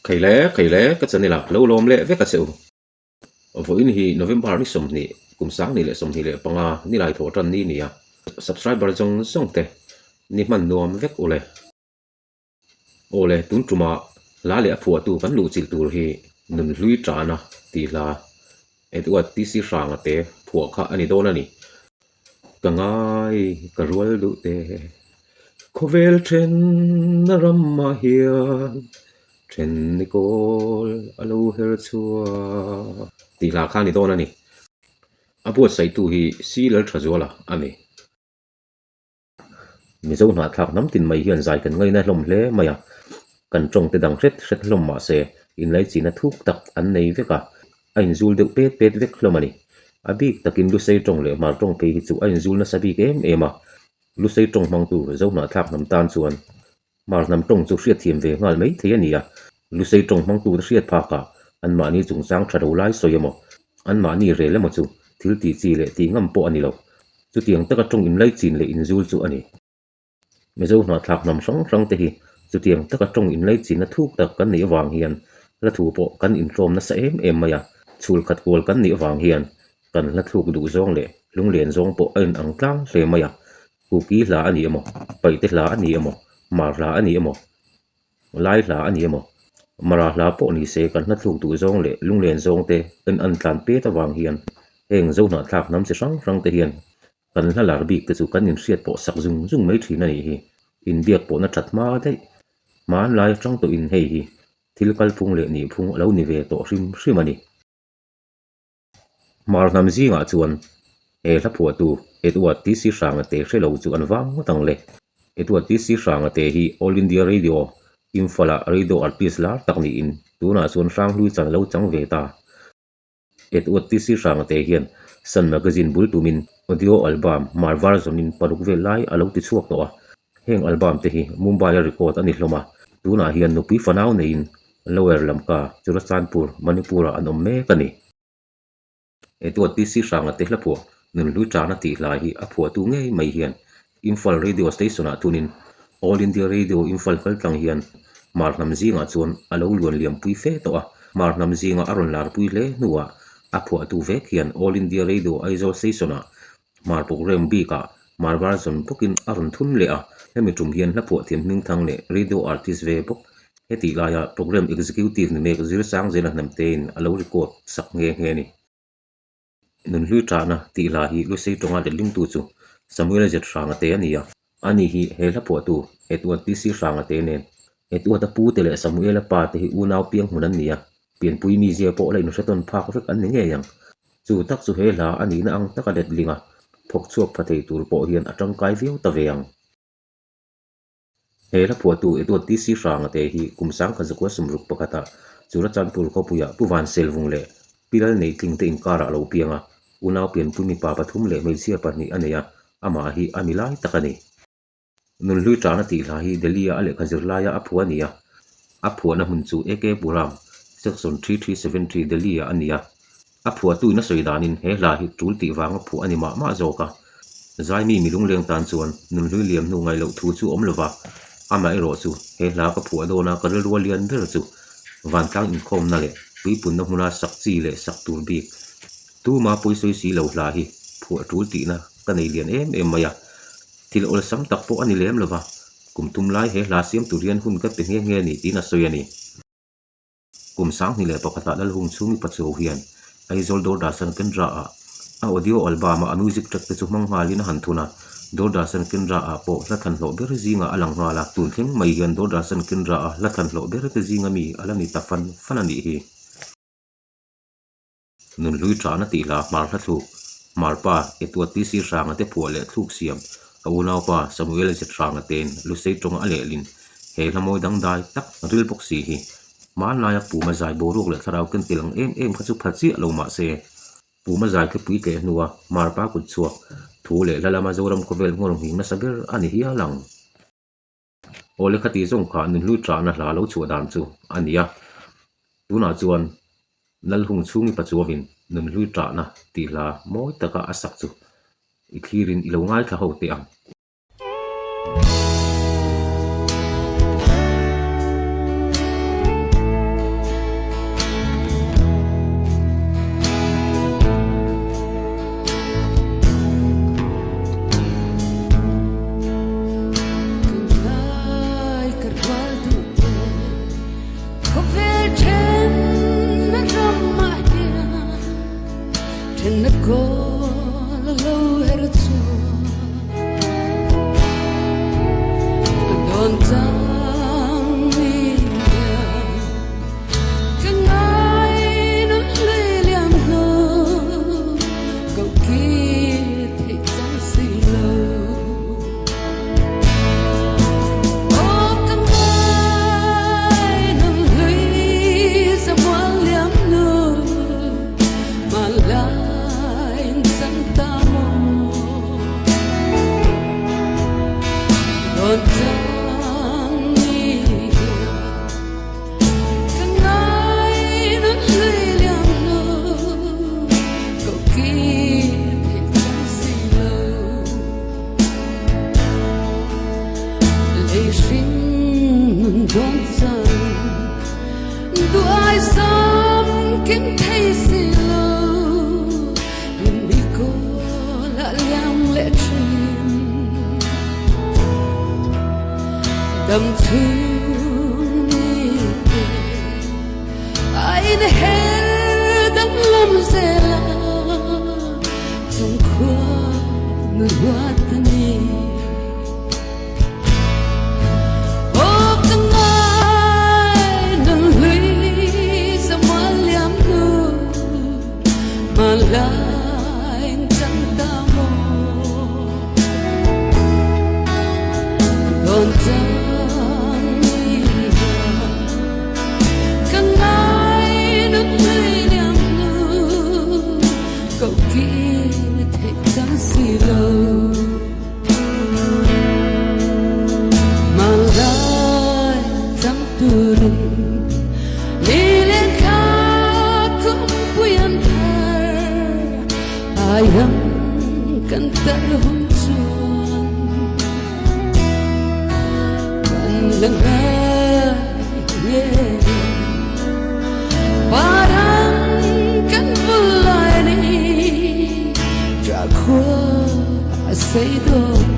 Khaile khaile ka channel ah lo lawm leh vek a che u. Vawiin hi November ni 20 kum 2025 nilai thawh tan ni nia. Subscriber zawng zawng te ni hman nuam vek u le. Aw le tun tumah hla leh a phuahtu kan luhchilh tur hi Nunhlui Tana tih hla Edward TC Hranga te phuah kha a ni dawn a ni. Ka ngai ka rual duh te khawvel thenna ramah hian then ni kawl a lo her chhuak tih hla kha a ni dawn a ni. A buatsaihtu hi C Lalthazuala a ni. Mizo hnahthlak hnam tin mai hian zai kan ngaina hlawm hle mai a, kan tawng te dang hret hret hlawm mah se inlaichina thuk tak an nei vek a, a inzul deuh pet pet vek hlawm a ni. A bik takin Lusei tawng leh Hmar tawng phei hi chu a inzul nasa bik em em a, Lusei tawng hmangtu Zo hnahthlak hnam tan chuan Hmar hnam tawng chu hriatthiam ve nghal mai thei a ni a, Lusei tawng hmangtute hriat phakah anmahni chungchang tha lo lai sawi emaw, anmahni rel emaw chu thil tih chi leh tih ngam pawh a ni lo. Chutiang taka tawng inlaichin leh inzul chu a ni. Mizo hnahthlak hnam hrang hrang te hi chutiang taka tawng inlaichinna thuk tak kan nih avang hian hla thu pawh kan intlawm nasa em em mai a, chhul khat kual kan nih avang hian kan hla thluk duh zawng leh lunglen zawng pawh a inang tlang hle mai a, Kuki hla a ni emaw, Paihte hla a ni emaw, Mar hla a ni emaw, Lai hla a ni emaw, Mara hla pawh ni se kan hla thluk duh zawng leh lunglen zawng te en an tlan pet avang hian heng Zohnahthlak hnam chi hrang hrang te hian kan hla lar bik te chu kan inhriat pawh sak zung zung mai thin a nih hi. Inbiak pawhna that hma daih. Hmanlai atang tawhin hei hi thil kalphung leh nihphung a lo ni ve tawh hrim hrim a ni. Hmar hnam zingah chuan he hla phuahtu Edward TC Hranga te hre lo chu an vang ngawt ang le. Edward TC Hranga te hi All India Radio, Imphal-ah radio artist lar tak niin tunah chuan Hranghlui chan a lo chang ve ta. Edward TC Hranga te hian Sun Magazine bul tumin audio album Hmar version-in paruk vel lai a lo ti chhuak tawh a. Heng album te hi Mumbai-a record a ni hlawm a, tunah hian nupui fanau neiin Lower Lamka, Churachandpur, Manipur-ah an awm mek a ni. Edward TC Hranga te hla phuah Nunhlui Tana tih hlai hi a phuahtu ngei mai hian Imphal Radio Station-ah thunin All India Radio Imphal kaltlang hian Hmar hnam zingah chuan a lo luan liampui fe tawh a, Hmar hnam zinga a rawn larpui hle hnuah a phuahtu vek hian All India Radio Aizawl Station-ah Hmar programme bikah Hmar version bawkin a rawn thun leh a, hemi tum hian hla phuah thiam hmingthang leh radio artist ve bawk. Hetih laia programme executive ni mek Zirsang Zela Hnamtein a lo record sak nghe nghe a ni. Nunhlui Ṭahna tih hla hi Lusei tawnga letlingtu chu Samuel Z Hranga te a ni a. Ani hi he hla phuahtu Edward TC Hranga te nen Edward-a pu te leh Samuel-a pa te hi unau piang hmun an ni a, pianpui mizia pawh la inhre tawn phak vek an ni ngei ang. Chu tak chu he hla a nihna ang taka letling a, thawk chhuak pha thei tur pawh hian a tangkai viau ta ve ang. He hla phuahtu Edward TC Hranga te hi kum 1961 ah Churachandpur khawpuiah Pu Vanselvung leh Pi Lalneitling te inkarah a lo piang a, unau pianpui mipa pathum leh hmeichhia pahnih a nei a, amah hi a mi lai tak a ni. Nunhlui Tana tih hla hi Delhi-a a lehkha zir laia a phuah a ni a, a phuahna hmun chu AK Puram, Section 3373, Delhi-ah a ni a. A phuahtuin a sawi danin he hla hi tul tih vanga phuah a ni mah mah zawk a. Zaimi mi lungleng tan chuan nunhlui liam hnu ngaih loh thu chu awm lova, amaherawh chu he hla ka phuah dawna ka rilru a lian ber chu vantlang inkhawmna leh puipunna hmuna sak chi leh sak tur bik tuma pawisawi si lo hla hi phuah tul tihna ka nei lian em em mai a. Thil awlsam tak pawh a ni lem lova, kum tum lai he hla siam tur hian hun ka pe nghe nghe a ni tiin a sawi a ni. Kum 2001 ah Lalhung chhungi Pachuau hian Aizawl Doordarshan Kendra-ah a audio album-a a music track te chu hmang nghalin a han thun a, Doordarshan Kendra-ah pawh hla thlan hlawh ber zingah a lang nghal a, tun thleng mai hian Doordarshan Kendra-a hla thlan hlawh ber te zinga mi a la ni ta fan fan a nih hi. Nunhlui Ṭahna tih hla Hmar hla thluk, Hmar pa Etuat TC Hranga te phuah leh thluk siam, a unaupa Samuel Z Hranga te'n Lusei tawnga a lehlin he hla mawi dangdai tak ril bawk si hi. Hmanlaia Puma zai boruak leh thlarau ken tel ang em em kha chu pha chiah lo mah se, Puma zai khi pui tleh hnua Hmar pa kut chhuak thu leh hla lama Zoram khawvel nghawr nghing nasa ber a ni hial ang. Aw le khati zawng kha nunhlui ṭahna hla lo chhuah dan chu a ni a, tunah chuan Lalhung chhungi Pachuavin nunhlui ṭahna tih hla mawi taka a sak chu i thlirin i lo ngaithla ho teh ang. kim thei si lo Hlim i kawl a liam leh thin Dam chhung ni te a inher danglam zel a Chung khua nun huat a ni. Aw ka ngai nun hlui zamual liam hnu hmanlai in chang ta maw Dawn chang ni hian ka ngai nun hlui liam hnu Cậu kir theih chang si lo. Hmanlai chang turin ni leh thla kawngpui an thar ai ang kan tar hun chuan kan la ngai nge Parang kan vul lai ni Tra khua a sei dawn.